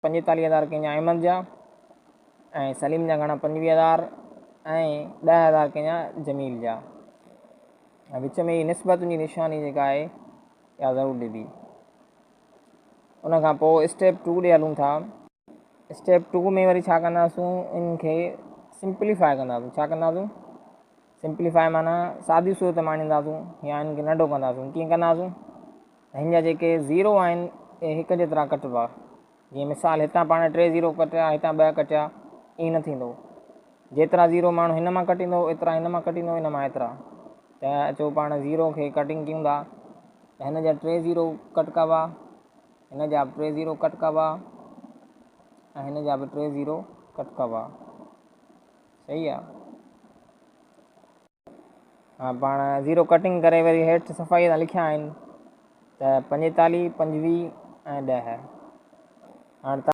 45000 ڪنهن جا احمد جا ۽ سليم جا گهڻا 25000 ۽ 10000 ڪنهن جا جميل جا. ۽ وچ ۾ هي نسبتن جي نشاني جيڪا آهي اها ضرور ڏبي. ان کان پوء اسٽيپ 2 ڏي هلون ٿا. اسٽيپ 2 ۾ وري ڇا ڪنداسون، ان کي سمپليفائي ڪنداسون. ڇا ڪنداسون؟ سمپليفائي معنيٰ سادي صورت ۾ آڻينداسون يا ان کي ننڍو ڪنداسون. ڪيئن ڪنداسون؟ هن جا جيڪي زيرو آهن اهي هڪ جيترا ڪٽبا. جيئن مثال هتان پاڻ 3 زيرو ڪٽيا، هتان 2 ڪٽيا، ائين نه ٿيندو. جيترا زيرو ماڻهو هن مان ڪٽيندو ايترا هن مان ڪٽيندو، هن مان ايترا. ته اچو پاڻ زيرو کي ڪٽنگ ڪيون ٿا. ته هن جا 3 زيرو ڪٽ ڪبا، هن جا به 3 زيرو ڪٽ ڪبا ۽ هن جا به 3 زيرو ڪٽ ڪبا. صحيح آ. ها پاڻ زيرو ڪٽنگ ڪري وري هيٺ صفائي سان لکيا آهن ته 45، 25 ۽ 10. هاڻ